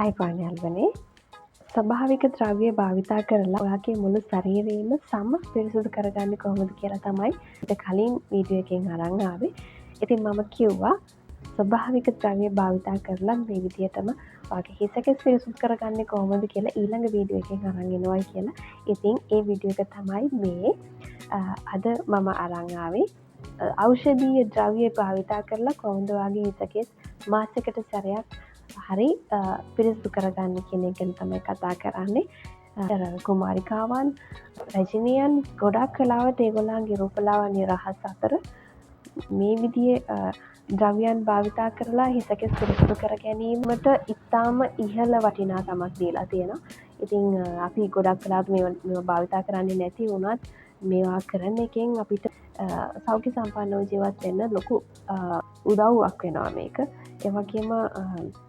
ආයුබෝවන් යාළුවනේ. ස්වභාවික ද්‍රව්‍ය භාවිතා කරලා ඔයාගේ මුළු ශරීරයම සම පිරිසිදු කරගන්නේ කොහොමද කියලා තමයි ඊට කලින් වීඩියෝ එකෙන් අරන් ආවේ. ඉතින් මම කිව්වා ස්වභාවික ද්‍රව්‍ය භාවිතා කරලා මේ විදිහටම ඔයාගේ හිසකෙස් පිරිසිදු කරගන්නේ කොහොමද කියලා ඊළඟ වීඩියෝ එකෙන් අරන් එනවයි කියලා. ඉතින් ඒ වීඩියෝ එක තමයි මේ අද මම අරන් ආවේ. ඖෂධීය ද්‍රව්‍ය භාවිතා කරලා කොහොමද ඔයාගේ හිසකෙස් මාසෙකට සැරයක් හරි පිරිසිදු කරගන්න කියන එක ගැන තමයි කතා කරන්නේ. අර කුමාරිකාවන්, රැජිනියන් ගොඩක් වෙලාවට ඒගොල්ලන්ගේ රූපලාවන්‍ය රහස් අතර මේ විදිහේ ද්‍රව්‍යයන් භාවිතා කරලා හිසකෙස් පිරිසිදු කර ගැනීමට ඉතාම ඉහළ වටිනාකමක් දීලා තියෙනවා. ඉතින් අපි ගොඩක් වෙලාවට මේවා භාවිතා කරන්නේ නැති වුණත් මේවා කරන එකෙන් අපිට සෞඛ්‍ය සම්පන්නව ජීවත් වෙන්න ලොකු උදව්වක් වෙනවා මේක. ඒ වගේම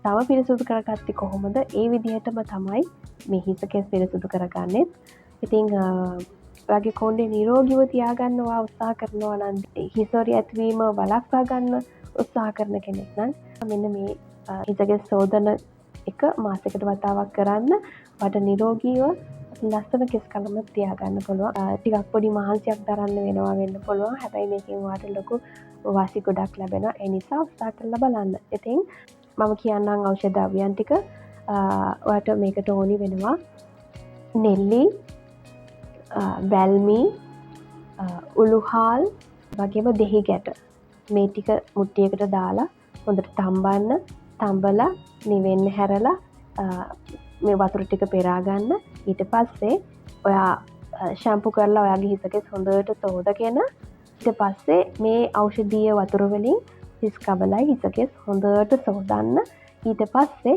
තව පිරිසිදු කරගත්තේ කොහොමද, ඒ විදිහටම තමයි මේ හිසකෙස් පිරිසිදු කරගන්නෙත්. ඉතින් ඔයාගේ කොණ්ඩේ නිරෝගීව තියාගන්න ඔයා උත්සාහ කරනවා නම්, හිසොරි ඇතිවීම වළක්වා ගන්න උත්සාහ කරන කෙනෙක් නම්, මෙන්න මේ හිසකෙස් සෝදන එක මාසෙකට වතාවක් කරන්න. ඔයාට නිරෝගීව ලස්සන කෙස් කලම තියාගන්න පුළුවන්. ටිකක් පොඩි මහන්සියක් දරන්න වෙනවා වෙන්න පුළුවන්. හැබැයි මේකෙන් ඔයාට ලොකු වාසි ගොඩක් ලැබෙනවා. ඒ නිසා උත්සාහ කරලා බලන්න. ඉතින් මම කියන්නම් ඖෂධ ද්‍රව්‍යයන් ටික. ඔයාට මේකට ඕනි වෙනවා නෙල්ලි, වැල්මි, උළුහාල් වගේම දෙහි ගැට. මේ ටික මුට්ටියකට දාලා හොඳට තම්බන්න. තම්බලා නිවෙන්න හැරලා මේ වතුර ටික පෙරා ගන්න. ඊට පස්සේ ඔයා ෂැම්පු කරලා ඔයාගේ හිසකෙස් හොඳට සෝදගෙන, ඊට පස්සේ මේ ඖෂධීය වතුර වලින් හිස් කබලයි හිසකෙස් හොඳට සෝදන්න. ඊට පස්සේ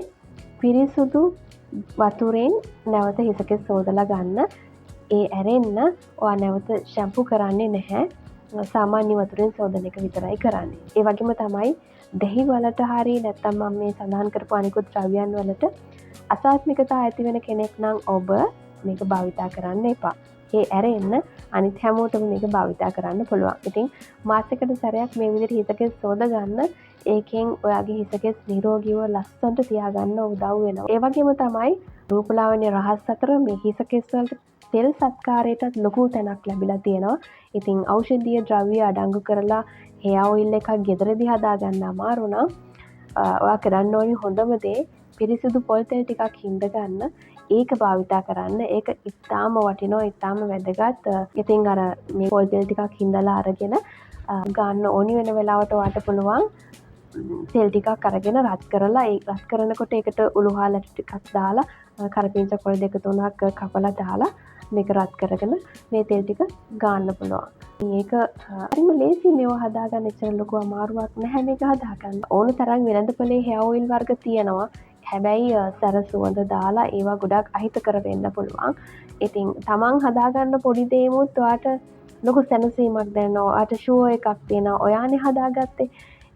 පිරිසුදු වතුරෙන් නැවත හිසකෙස් සෝදලා ගන්න. ඒ ඇරෙන්න ඔයා නැවත ෂැම්පු කරන්නේ නැහැ. සාමාන්‍ය වතුරෙන් සෝදන එක විතරයි කරන්නේ. ඒ වගේම තමයි දෙහි වලට හරි නැත්නම් මම මේ සඳහන් කරපු අනිකුත් ද්‍රව්‍යයන් වලට අසාත්මිකතා ඇති වෙන කෙනෙක් නම් ඔබ මේක භාවිතා කරන්න එපා. ඒ ඇරෙන්න අනිත් හැමෝටම මේක භාවිතා කරන්න පුළුවන්. ඉතින් මාසෙකට සැරයක් මේ විදිහට හිසකෙස් සෝද ගන්න. ඒකෙන් ඔයාගේ හිසකෙස් නිරෝගීව ලස්සනට තියාගන්න උදව් වෙනවා. ඒ වගේම තමයි රූපලාවන්‍ය රහස් අතර මේ හිසකෙස් වලට තෙල් සත්කාරයටත් ලොකු තැනක් ලැබිලා තියෙනවා. ඉතින් ඖෂධීය ද්‍රව්‍ය අඩංගු කරලා හෙයා ඔයිල් එකක් ගෙදරදී හදාගන්න අමාරු නම්, ඔයා කරන්න ඕනි හොඳම දේ පිරිසිදු පොල් තෙල් ටිකක් හින්ද ගන්න. ඒක භාවිතා කරන්න. ඒක ඉතාම වටිනවා, ඉතාම වැදගත්. ඉතින් අර මේ පොල් තෙල් ටිකක් හින්දලා අරගෙන ගන්න ඕනි වෙන වෙලාවට ඔයාට පුළුවන් තෙල් ටිකක් අරගෙන රත් කරලා, ඒ රත් කරනකොට ඒකට උළුහාල් ඇට ටිකක් දාලා, කරපිංච කොළ දෙක තුනක් කපලා දාලා, මේක රත් කරගෙන මේ තෙල් ටික ගාන්න පුළුවන්. ඒක හරිම ලේසි මේවා හදාගන්න. එච්චර ලොකු අමාරුවක් නැහැ මේක හදාගන්න. ඕන තරම් වෙළඳපොලේ හෙයා ඔයිල් වර්ග තියෙනවා. හැබැයි සැර සුවඳ දාලා ඒවා ගොඩක් අහිතකර වෙන්න පුළුවන්. ඉතින් තමන් හදාගන්න පොඩි දේමුත් ඔයාට ලොකු සැනසීමක් දැනෙනවා. ඔයාට ෂුවර් එකක් තියෙනවා. ඔයානේ හදාගත්තේ.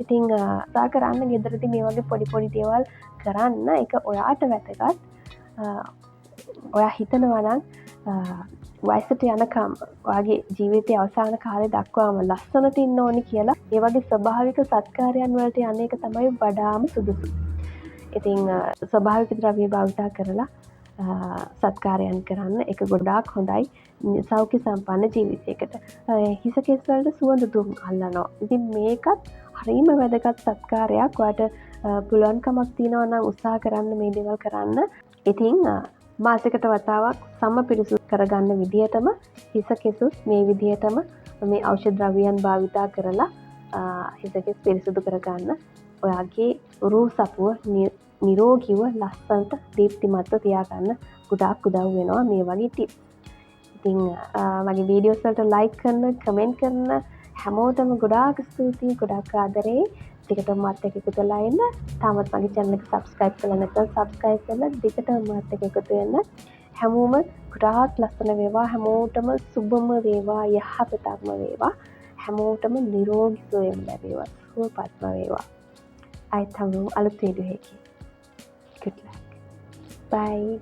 ඉතින් උත්සාහ කරන්න ගෙදරදී මේ වගේ පොඩි පොඩි දේවල් කරන්න. ඒක ඔයාට වැදගත්. ඔයා හිතනවා නම් වයසට යනකම්, ඔයාගේ ජීවිතයේ අවසාන කාලය දක්වාම ලස්සනට ඉන්න ඕනි කියලා, ඒ වගේ ස්වභාවික සත්කාරයන් වලට යන එක තමයි වඩාම සුදුසු. ඉතින් ස්වභාවික ද්‍රව්‍ය භාවිතා කරලා සත්කාරයන් කරන්න. ඒක ගොඩාක් හොඳයි සෞඛ්‍ය සම්පන්න ජීවිතයකට. හිස කෙස් වලට සුවඳ දුම් අල්ලනවා. ඉතින් මේකත් හරිම වැදගත් සත්කාරයක්. ඔයාට පුළුවන්කමක් තියෙනවා නම් උත්සාහ කරන්න මේ දේවල් කරන්න. ඉතින් මාසෙකට වතාවක් සම පිරිසිදු කරගන්න විදිහටම හිස කෙසුත් මේ විදිහටම මේ ඖෂධ ද්‍රව්‍යයන් භාවිතා කරලා හිස කෙස් පිරිසිදු කරගන්න. ඔයාගේ රූ සපුව නිරෝගීව ලස්සනට දීප්තිමත්ව තියාගන්න ගොඩාක් උදව් වෙනවා මේ වගේ ටිප්ස්. ඉතින් මගේ වීඩියෝස් වලට ලයික් කරන, කමෙන්ට් කරන හැමෝටම ගොඩාක් ස්තුතියි, ගොඩාක් ආදරේ. දිගටම මාත් එක්ක එකතු වෙලා ඉන්න. තාමත් මගේ චැනල් එක සබ්ස්ක්‍රයිබ් කරලා නැත්නම් සබ්ස්ක්‍රයිබ් කරලා දිගටම මාත් එක්ක එකතු වෙන්න. හැමෝම ගොඩාක් ලස්සන වේවා, හැමෝටම සුබම වේවා, යහපතක්ම වේවා. හැමෝටම නිරෝගී සුවයම ලැබේවා, සුවපත්ම වේවා. ආයෙත් හමුවෙමු අලුත් වීඩියෝ එකකින්. Good luck. Bye.